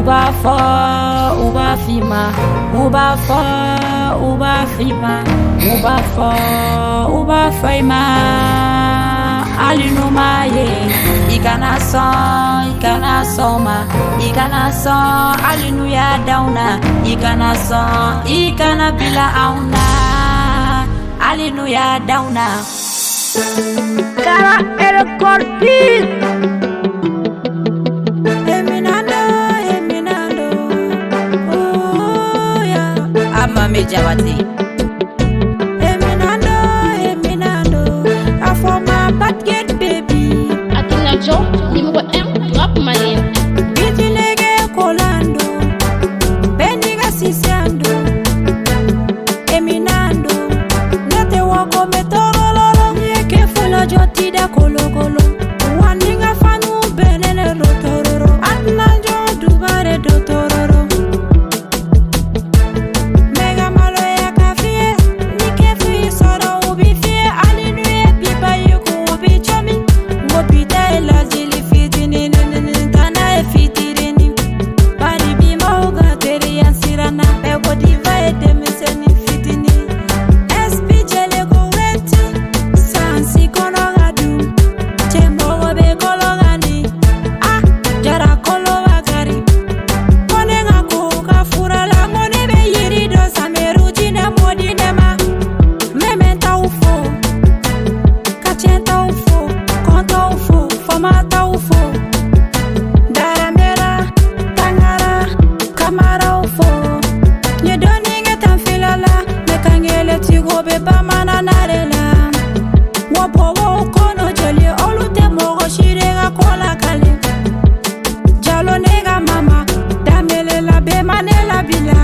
U b'a fɔ, u b'a f'i ma. U b'a fɔ, u b'a f'i ma. U b'a fɔ, u b'a fɔ i ma. Hali n'u m'a ye, i kana sɔn, i kana sɔn ma. I kana sɔn, hali n'u y'a d'anw na. I kana sɔn, i kana bila anw na. Hali n'u y'a d'anw na. Kara Record Beat. Eminando, Eminando, oh yeah. Amame Jabate. Eminando, Eminando, I for my bad get baby. Akinajo, numéro 1 du rap malien. Bitilege kolando, beniga sisiando, Eminando, nete wako metorololo, yeke fula jotida kolokolo, waninga fanu benene rotororo, atnajo dubare dotororo. Mega maloya ka fiye, ni kefu yi sɔrɔ u bi fiye, hali n'u ye pipa ye k'u bi comi. N ko bi ta ye lajili fitinin, taa n'a ye fitinin. Bari bi maaw ka teriya siranna, bɛɛ ko diva ye denmisɛnnin fitinin. SP jɛlen ko weti, sansi kɔnɔ ka dun. Cɛ mɔgɔ bɛ kɔlɔ ka ni, ah jara kolo b'a kari. Ko ne ka ko ka fura la, n ko ne bɛ yiri dɔ sameru jinɛ m'o di ne ma. Mɛmɛ t'aw fo, ka tiɲɛ t'aw fo, kɔn t'aw fo, fama t'aw fo. Daramera, Tangara, Kamaraw fo. N ye dɔɔnin kɛ tanfila la, ne kan kelen tigo bɛ bamanan na de la. Wa bɔbɔw kɔnɔ joli, olu tɛ mɔgɔ si de ka ko lakale. Jalo ne ka mama, Danbele la bɛɛ ma ne labila.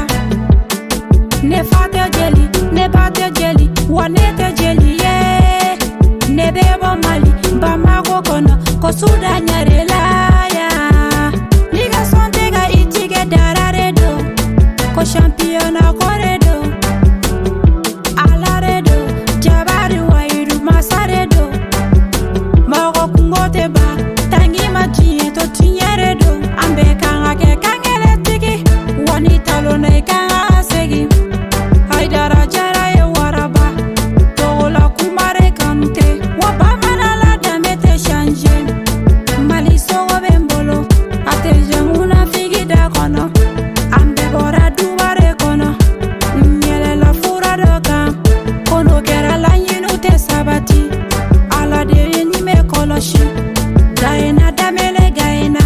Ne fa tɛ jeli, ne ba tɛ jeli, wa ne tɛ jeli ye. Ne bɛ bɔ Mali, Bamako kɔnɔ, ko Suda ɲare la ya. N'i ka sɔn tɛ ka i tigɛ dara de don, ko championnat ko de don. Ala de don, Jabari Wayidu masa de don. Mɔgɔ kungo tɛ ban, tangi ma diɲɛ to tiɲɛ de don. An bɛɛ kan ka kɛ kankeletigi, wa n'i talonna i kan ka segin. Haidara Jara ye waraba, Togola Kumare Kante, wa bamanan la danbe tɛ changer. Mali sogo bɛ n bolo, a tɛ jɛ munafigi da kɔnɔ. An bɛɛ bɔra duba de kɔnɔ, n yɛlɛla fura dɔ kan. Ko n'o kɛra laɲiniw tɛ sabati, Ala de ye nin bɛ kɔlɔsi. Gayena Danbele gayena,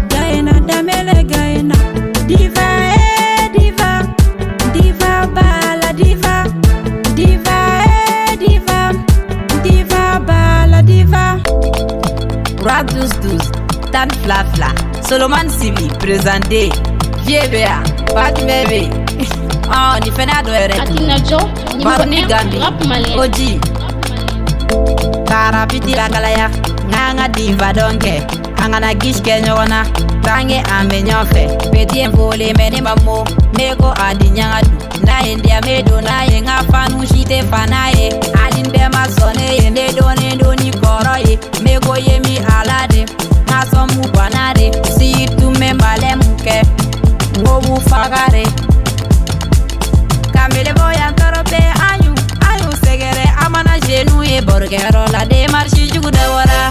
gayena Danbele gayena. Diva eh diva, diva bala diva, diva eh diva, diva bala diva. Roi 12 12, Tan Fla Fla, Solomon Sibi, présenté, Vieux Béa, Fatima B. Oh, ni fɛnɛ y'a dɔ yɛrɛ tuguni. Akinajo, numéro Baroni 1 du Gambi, rap malien. Oji, Karapiti lakalaya, n'an ka diva dɔn kɛ, an kana gisi kɛ ɲɔgɔn na, tange an bɛ ɲɔgɔn fɛ. Petit ye fole mɛ ne ma mo, ne ko a di ɲaga dun. N'a ye n diya n bɛ don n'a ye, n ka fanu si tɛ fa n'a ye. Hali n bɛɛ ma sɔn ne ye, ne donnen don ni kɔrɔ ye. N bɛ ko ye mi ala de, n ka sɔn mu banna de. Surtout n bɛ malɛ mun kɛ, n ko b'u faga de. Kamele bɔ yan tɔɔrɔ bɛɛ an y'u an y'u sɛgɛrɛ an mana genou ye barokɛyɔrɔ la démarche jugu dɔ bɔra.